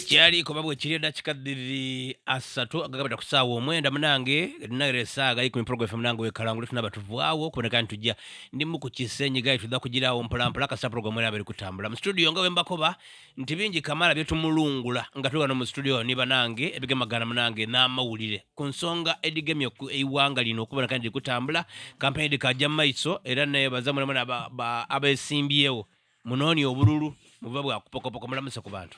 Kyali kuba bwe kiri eddakiika 23 agagabata ku ssaawa 9 munange nagera essaaga ikumi program FM munange wekalangule tunaba tuvaawo okuboneka nti tujja ndimu ku Kisenyi gayi tudda kugiraawo mpolampola kasita program era beri kutambula mu studio nga bwe mbakoba nti bingi kamala bye tumulungula nga tuli wano mu studio ni banange ebigemagana munange n'amawulire ku nsonga edigemye eiwanga lino okuboneka nti kutambula kampeyini dikajja mu maiso era nebaza mulimu abesimbyewo munooni obululu muba bwa kupokopoko mulamuse ku bantu.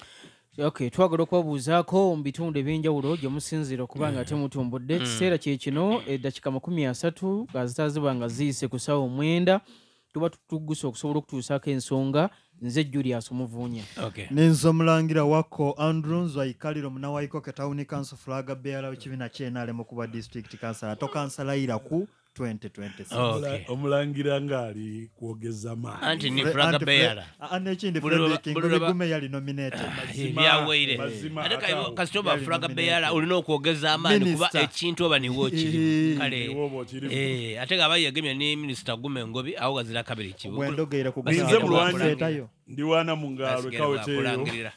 Okay, twagala okubabuuzaako mu bitundu ebyenjawulo gye musinziira okuba nga temutumbudde. Ekiseera kye kino eddakiika 30 nga zitaziba nga ziyise ku ssaawa 9 tuba tutugguse okusobola okutuusaako ensonga. Nze Julius Omuvunya. Okay. Ninzo mulangira wako Andrew Nzwaikaliro munawaiko Town Council flag bearer w'ekibiina ky'NRM kuba district council atokansalayira ku 2026. Okay. Omulangira ngali kwogeza maanyi. Anti ni flag bearer. Anekindi Frederick Ngume yali nominated. Byaweire. Ate kasitoba flag bearer olina okwogeza amaanyi kuba ekintu oba niwo kiri. Kale. Ate nga bayegemye ni Minister Gume Ngobi awo gazira kabiri kibu. Bwendogeera ku Nze mulwanyi ndiwana mu ngalo kaweteyo.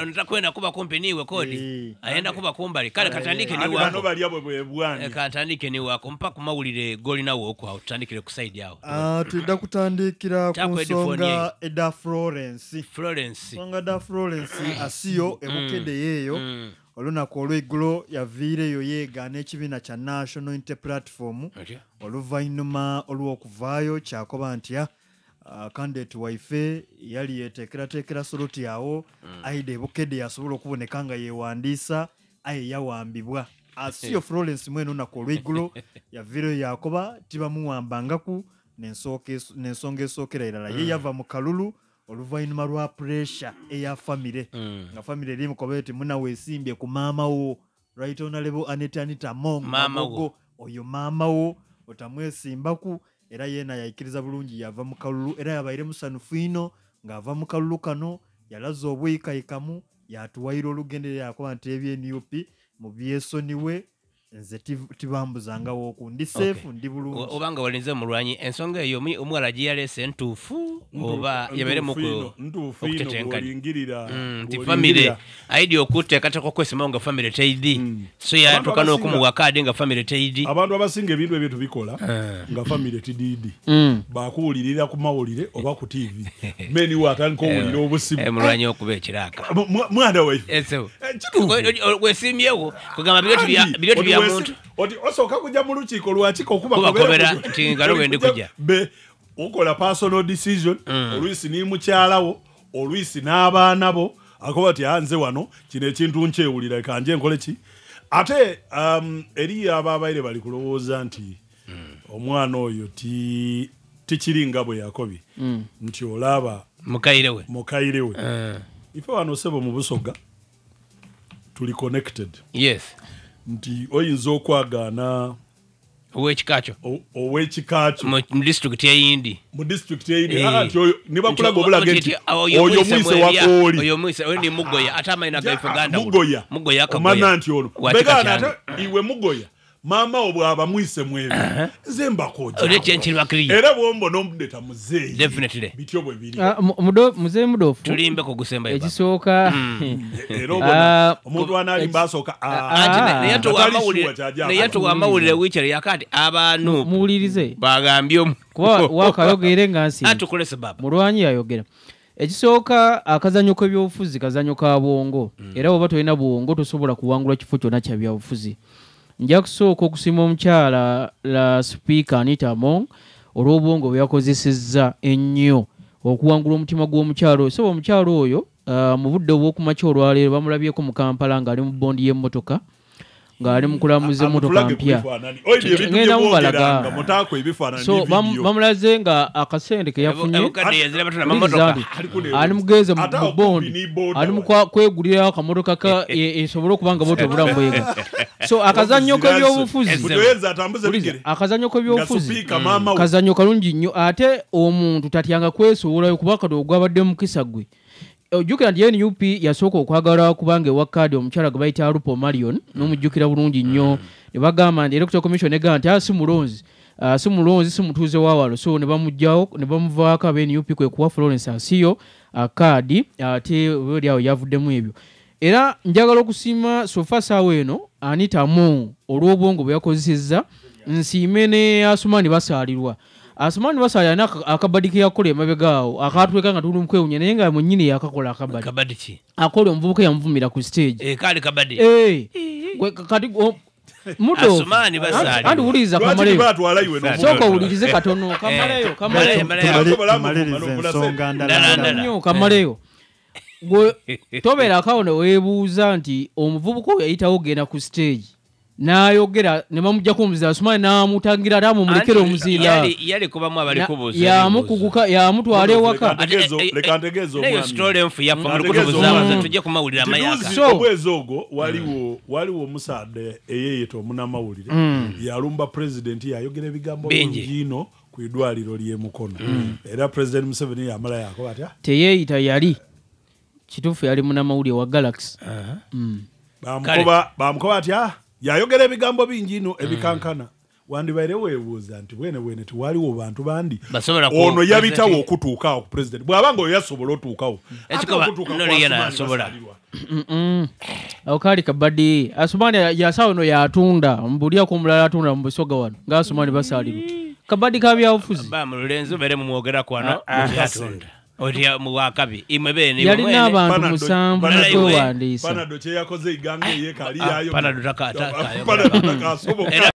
Ono kwenda kuba kumpi niwe kodi ayenda kuba kumbali kale katandike ni wako katandike ni wako mpaka kumawulire goli nawo okwo tutandikire ku side yawo. Tudda kutandikira ku nsonga eda Florence nsonga da Florence asiyo ebukede yeyo olunaku olw'eggulo yaviireyo yeegaana ekibiina kya National Unity Platform oluvannyuma olw'okuvaayo kyakoba nti candidate waife yali yeteekerateekera soluti yawo aide Bukedde yasobola okuboneka nga yeewandiisa aye yawambibwa. Asiyo Florence mwene olunaku olw'eggulo yaviireyo yakoba tibamuwambangaku n'ensonga esookera irala. Ye yava mu kalulu oluvannyuma lwa pressure eya famire nga famire eri mukoba eti munaweesimbye ku maama wo right honorable Anita Among Magogo oyo maama wo otamwesimbaku. Era yena yaikiriza bulungi yava mu kalulu era yabaire musanufu ino ng'ava mu kalulu kano yalaze obwikaikamu yatuwaira olugendere yakoba nti ebye NUP mu byesoniwe nze tibambuzangawo oku ndi safe ndi bulungi. Obanga walinze mulwanyi ensonga eyo omuwala gye ntuufu oba yabeere mu okutetenkanya nti famire aidi okuteekateeka okwesimawo nga famire teidi so yatuuka n'okumuwa kaadi nga famire teidi. Abantu abasinga ebintu ebyo tubikola nga famire tidiidi bakuwulirira ku mawulire oba ku TV meni watandika owulira obusimu mulwanyi okuba ekiraaka mwana waife wesimbyewo kugamba biryo bya muntu oti osooka kujja mu lukiiko lwakiko okubakobera nti ngalo wendi kujja okola personal decision oluisi ni mukyalawo oluisi n'abaana bo akoba ti anze wano kino ekintu nkyewulira kanje nkole ki. Ate eri ababaire bali kulowooza nti omwana oyo tikiri nga bwe yakobi nti olaba mukaire we ife wano sebo mu Busoga tuli connected. Yes. Nti oyinza okwagaana ow'ekikakyo mu district eyindi anti oyo ne bakulaga obulage nti oyo mwise wakooli oyo mwise oyo ndi Mugoya ate amayina gaife Uganda Mugoya akagoya omana nti ono begaana ate iwe Mugoya maama wo bw'aba mwise mwebe nze mbakoja era bw'ombona omudeta muzeeyi definitely bityo bwe biri. Muzeeyi Mudofu tulimbeko gusembayo ekisooka era obona omuntu anaalimba asooka naye tuwa amawulire wiikyere yakati abantu muwulirize bagambye kuba wakayogere nga nsi atukolese baba mulwanyi yayogera. Ekisooka akazannyo k'ebyobufuzi kazannyo ka bwongo era bw'oba tolina bwongo tosobola kuwangula kifo kyonna kya byabufuzi. Nja kusooka okusiima omukyala la Sipiika Anita Among olw'obwongo bwe yakozesezza ennyo okuwangula omutima gw'omukyalo oyo. So omukyalo oyo mu budde obw'okumakya olwaleero bamulabyeko mu Kampala ng'ali mu bondi y'emmotoka ng'ali mu kulamuza emmotoka mpya. Ngenda mubalaga so bamulaze nga akasente ke yafunye ali mugenze mu bondi ali mu kwegulira akamotoka ka esobole okuba nga boto obulamu bwega. So akazannyo k'ebyobufuzi kazannyo kalungi nnyo ate omuntu tatyanga kwesobola kuba kati ogwabadde mukisa gwe. Ojjukira nti NUP yasooka okwagala kubanga ewa kaadi omukyala gwe bayita Alupo Marion n'omujjukira bulungi nnyo ne bagamba nti Electoral Commission egamba nti si mulonzi Si mulonzi si mutuuze wa walo, so ne bamugjawo ne bamuvaako abe NUP kwe kuwa Florence Asiyo kaadi, ate oli awo yavuddemu ebyo. Era njagala okusiima sofa saawa eno Anita Among olw'obwongo bwe yakozesezza, nsiime ne Asumani Basaalirwa. Asumani Basaalirwa alina akabadi ke yakola emabega awo akatweka nga tuli mu kwewuunya, naye nga mwennyini yakakola akabadi. Kabadi ki? Akola omuvubuka yamuvumira ku stage. Kaali kabadi. Kati muto. Asumani Basaalirwa. Anti wuliriza kamaleyo. Sooka owulirize katono. Kamaleyo, kamaleyo. Tumalirize ensonga ndala. Nnyo kamaleyo. Gwe tobeerako awo ne weebuuza nti omuvubuka oyo yayitawo genda ku stage n'ayogera ne bamuggyako omuzinda, Asumani n'amutangira ate amumulekere omuzinda. Yali kubamu abali kubuuza. Yamukuguka, yamutwala ewaka. Leka ntegeeze omwami. Naye story enfu yaffe muli kutubuzabuza, tujje kumawulira amayaka. Omwezi ogwo waliwo omusaadde eyeeyita omunnamawulire yalumba pulezidenti, yayogera ebigambo bingi ino ku ddwaliro ly'e Mukono. Era Pulezidenti Museveni yamala yakoba atya? Teyeeyita yali. Kituufu yali munnamawulire wa Galaxy. Bamukoba atya? Yayogera ebigambo bingi ino ebikankana. Wandibaire weebuuza nti bwene bwene tiwaliwo bantu bandi. Ono yabitawo okutuukawo ku pulezidenti. Bw'aba oyo yasobola otuukawo. Awo kaali kabadi. Asumani yasawo no yatunda. Mbulyako omulala atunda mu Busoga wano. Nga Asumani Basaalirwa. Kabadi ka byabufuzi. Ba mu Lulenzi obeere mumwogera kwano. Yatunda. Otya muwakabi imwe bene yalina abantu 7 mukwewandiisa. Panado kye yakoze iganga eyekali yayo. Panado takasoboka.